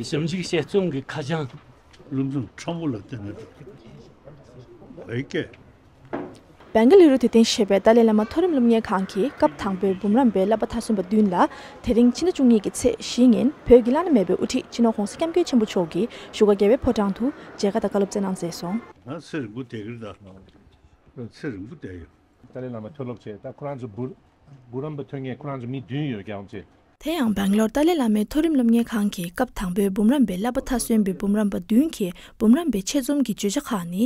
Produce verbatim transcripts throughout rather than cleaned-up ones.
ཞིབ་འཇུག་དཔྱད་རྩོམ་གྱི་ཁ་བྱང་། བློ་མཚོན་ཕྲ་མོ་ལ་བརྟེན་ནས་བོད་སྐད། བེང་ག་ལུ་རུ་དུ་རྟེན་གཞི་བྱས་པའི་ཏཱ་ལའི་བླ་མ་མཐོ་རིམ་སློབ་གཉེར་ཁང་གིས་སྐབས་དང་པོའི་འབུམ་རམས་པའི་བསླབ་པ་མཐར་སོན་པ་བདུན་ལ། དེ་རིང་ཕྱི་ཟླ་བཅུ་གཉིས་ཀྱི་ཚེས་བཞི་ཉིན་བོད་ཀྱི་བླ་ན་མེད་པའི་དབུ་ཁྲིད་སྤྱི་ནོར་༧གོང་ས་༧སྐྱབས་མགོན་ཆེན་པོ་མཆོག་གིས་བཞུགས་སྒར་རྒྱལ་བའི་ཕོ་བྲང་དུ་མཇལ་ཁ་དང་བཀའ་སློབ་སྩལ་གནང་མཛད་སོང་། ང་ཚེ་རིང་པོ་བསྡད་ཀྱི་རེད་ད། ཚེ་རིང་པོ་བསྡད་ཡོད། ཏཱ་ལའི་བླ་མ་མཐོ་སློབ་བྱས། ད་ཁོ་རང་ཚོ་འབུམ་འབུམ་རམས་པ་ཐོན་མཁན་ཁོ་རང་ཚོ་མི་བདུན་ཡོད་ཀྱང་བྱས། དེ་ཡང་སྦེང་ལོར་ཏཱ་ལའི་བླ་མའི་མཐོ་རིམ་སློབ་གཉེར་ཁང་གིས་སྐབས་དང་པོའི་འབུམ་རམས་པའི་བསླབ་པ་མཐར་སོན་པའི་འབུམ་རམས་པ་བདུན་གྱིས་འབུམ་རམས་པའི་ཆེད་རྩོམ་གྱི་བརྗོད་བྱ་ཁག་ནི།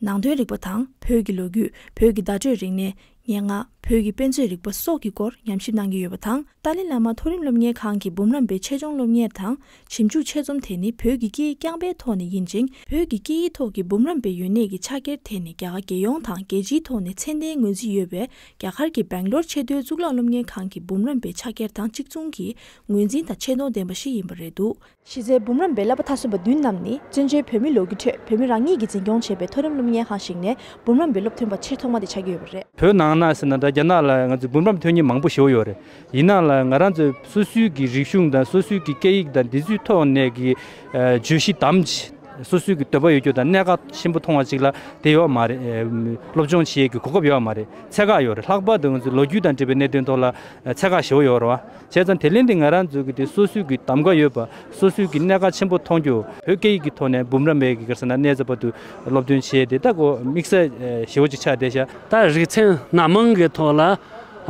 ནང་དོན་རིག་པ་དང་བོད་ཀྱི་ལོ་རྒྱུས། བོད་ཀྱི་བརྡ་སྤྲོད་རིག་གནས། སྙན་ངག་བོད་ཀྱི་དཔེ་མཛོད་རིག་པ་སོགས་ཀྱི་སྐོར་ཉམས་ཞིབ་གནང་གི་ཡོད་པ་དང་། ཏཱ་ལའི་བླ་མ་མཐོ་རིམ་སློབ་གཉེར་ཁང་གི་འབུམ་རམས་པའི་ཆེད་སྦྱོང་སློབ་གཉེར་དང་། ཞིབ་འཇུག་ཆེད་རྩོམ་དེ་ནི་བོད་ཀྱི་སྐད་ཡིག་རྐྱང་པའི་ཐོག་ནས་ཡིན་ཅིང་། བོད་ཀྱི་སྐད་ཡིག་ཐོག་གི་འབུམ་རམས་པའི་ཡོན་གནས་ཀྱི་ཕྱག་འཁྱེར་དེ་ནི་རྒྱ་གར་རྒྱལ་ཡོངས་དང་རྒྱལ་སྤྱིའི་ཐོག་ནས་མཚན་ལྡན་ངོས་འཛིན་ཡོད་པའི་རྒྱ་གར་གྱི་སྦེང་ལོར་ཆེས་མཐོའི་གཙུག་ལག་སློབ་གཉེར་ཁང་གི་འབུམ་རམས་པའི་ཕྱག་འཁྱེར་དང་གཅིག་མཚུངས་ཀྱི་ངོས་འཛིན་དང་ཆེ་མཐོང་ལྡན་པ་ཞིག་ཡིན་པ་རེད་འདུག་གཞི་རྩའི་འབུམ་རམས་པའི་བསླབ་པ་མཐར་སོན་པ་བདུན་རྣམས་ནི་བཙན་བྱོལ་བོད་མིའི་ལོ་རྒྱུས་ཁྲོད་བོད་མི་རང་ཉིད་ཀྱིས་འཛིན་སྐྱོང་བྱས་པའི་མཐོ་རིམ་སློབ་གཉེར་ཁང་ཞིག་ནས་འབུམ་རམས་པའི་སློབ་ཐོན་པ་ཆེས་ཐོག་མ་དེ་ཆགས་ཀྱི་ཡོད་པ་རེད། བོད་ནང་ན་ཟེར་ན་ད་རྒྱ་ནག་ལ་ང་ཚོས་འབུམ་རམས་ཐོན་མཁན་མང་པོ་ཞིག་ཡོད་རེད། ཡིན་ནའང་ལ་ང་རང་ཚོའི་སོ་སོའི་གི་རིག་གཞུང་དང་སོ་སོའི་གི་སྐད་ཡིག་དང་འདི་ཚོའི་ཐོག་ནས་གི་ཨ་བརྗོད་གཞི་དམ་ཅིག་སོ་སོའི་གི་འདོད་པ་ཡོད་རྒྱུ་དང་གནད་འགག་ཆེན་པོ་མཐོང་བ་ཅིག་ལ་དེ་ཡོད་མ་རེད། ཨ་སློབ་སྦྱོང་བྱེད་ཡས་ཀྱི་གོ་སྐབས་ཡོད་མ་རེད། ཚད་བཀག་ཡོད་རེད། ལྷག་པར་དུ་ང་ཚོའི་ལོ་རྒྱུས་དང་འབྲེལ་བའི་གནད་དོན་ཐོག་ལ་ཨ་ཚད་བཀག་ཞེ་པོ་ཡོད་རེད་བ། བྱས་ཙང་དེ་ལན་དེ་ང་རང་ཚོའི་གི་དེ་སོ་སོའི་གི་གདམ་ག་ཡོད་པ། སོ་སོའི་གི་གནད་འགག་ཆེན་པོ་མཐོང་རྒྱུ། བོད་སྐད་ཡིག་གི་ཐོག་ནས་འབུམ་རམས་པའི་གི་ག་རེ་ཟེར་ན་གནས་ཚད་བར་དུ་སློབ་སྟོན་བྱས་ཏེ་ད་ཁོ་དམིགས་བསལ་ཞེ་པོ་ཅིག་ཆགས་བསྡད་ཤག་ད་རིག་ཚན་སྣ་མང་གི་ཐོག་ལ་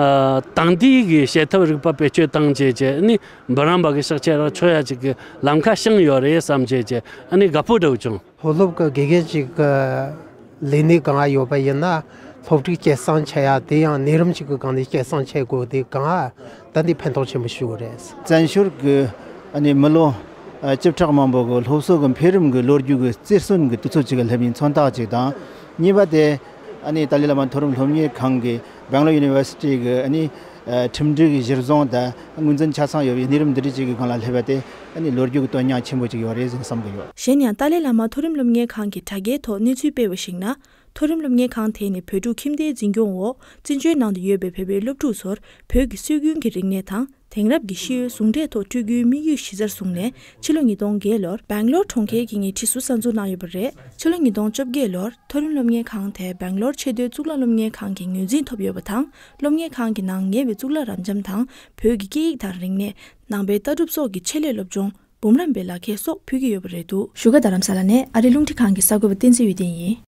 ཨ་དེང་དུས་ཀྱི་བྱེད་ཐབས་རིག་པ་བེད་སྤྱོད་བཏང་བྱས་བྱས་ཨ་ནི་འབུམ་རམས་པ་གི་ཕྱག་འཁྱེར་ར་ཆོད་ཡ་ཅིག་གི་ལམ་ཁ་བཤངས་ཡོད་རེད་བསམ་བྱས་བྱས་ཨ་ནི་དགའ་པོ་འདྲ་བོ་བྱུང་། མཐོ་སློབ་ཀྱི་དགེ་རྒན་ཅིག་གི་ལས་གནས་སྒང་ཡོད་པ་ཡིན་ན་སློབ་ཕྲུག་སྐྱེད་སྲིང་བྱེད་ཡ་དེ་ཡང་གནས་རིམ་ཅིག་གི་སྒང་ནས་སྐྱེད་སྲིང་བྱེད་དགོས་དེ་སྒང་ད་འདི་ཕན་ཐོགས་ཆེན་པོ་ཞིག་ཡོད་རེད། བཙན་བྱོལ་གྱི་ཨ་ནི་མི་ལོ་ཨ་བཅུ་ཕྲག་མང་པོ་གི་སློབ་གསོ་གི་འཕེལ་རིམ་གྱི་ལོ་རྒྱུས་ཀྱི་རྩེར་སོན་གྱི་དུས་ཚོད་ཅིག་གི་སླེབས་ཡིན་མཚོན་རྟགས་ཅིག་དང་། གཉིས་པ་དེ་ཨ་ནི་ཏཱ་ལའི་བླ་མ་མཐོ་རིམ་སློབ་གཉེར་ཁང་གི་སྦེང་ལོར་ཡུ་ནི་ཝར་སི་ཊི་གི་ཨ་ནི་ཨ་ཁྲིམས་སྒྲིག་གི་གཞིར་བཟུང་དང་ངོས་འཛིན་ཆ་ཚང་ཡོད་པའི་གནས་རིམ་འདི་འདྲ་ཅིག་གི་སྒང་ལ་སླེབས་པ་དེ་ཨ་ནི་ལོ་རྒྱུས་ཀྱི་དོན་སྙིང་ཆེན་པོ་ཅིག་ཡོད་རེད་ཟེར་ནས་བསམ་གྱི་ཡོད། གཞན་ཡང་ཏཱ་ལའི་བླ་མ་མཐོ་རིམ་སློབ་གཉེར་ཁང་གིས་དྲ་རྒྱའི་ཐོག་གནས་ཚུལ་སྤེལ་བར་གཞིགས་ན། མཐོ་རིམ་སློབ་གཉེར་ཁང་དེ་ནི་བོད་ཕྲུག་ཁྱིམ་སྡེའི་འཛིན་སྐྱོང་འོག་བཙན་བྱོལ་ནང་དུ་ཡོད་པའི་བོད་པའི་སློབ་ཕྲུག་ཚོར་བོད་ཀྱི་སྲོལ་རྒྱུན་གྱི་རིག་གནས་དང་། དེང་རབས་ཀྱི་ཤེས་ཡོན་ཟུང་འབྲེལ་ཐོག་སྤྲོད་རྒྱུའི་དམིགས་ཡུལ་གཞི་རྩར་བཟུང་ནས་ཕྱི་ལོ་ཉིས་སྟོང་བརྒྱད་ལོར་སྦེང་ལོར་གྲོང་ཁྱེར་གྱི་ཉེ་འཁྲིས་སུ་གསར་འཛུགས་གནང་ཡོད་པ་རེད། ཕྱི་ལོ་ཉིས་སྟོང་བཅོ་བརྒྱད་ལོར་མཐོ་རིམ་སློབ་གཉེར་ཁང་དེ་སྦེང་ལོར་ཆེས་མཐོའི་གཙུག་ལག་སློབ་གཉེར་ཁང་གི་ངོས་འཛིན་ཐོབ་ཡོད་པ་དང་། སློབ་གཉེར་ཁང་གི་ནང་ཉེ་བའི་གཙུག་ལག་རབ་འབྱམས་དང་བོད་ཀྱི་སྐད་ཡིག་དང་རིག་གནས། ནང་པའི་ལྟ་གྲུབ་སོགས་ཀྱི་ཆེད་ལས་སློབ་སྦྱོང་། འབུམ་རམས་པའི་ལག་ཁྱེར་སོགས་ཕུལ་གྱི་ཡོད་པ་རེད་འདུག་བཞུགས་སྒར་རྡ་རམ་ས་ལ་ནས་ཨ་རིའི་རླུང་འཕྲིན་ཁང་གི་གསར་འགོད་པ་བསྟན་འཛིན་འོད་ལྡན་ཡིན།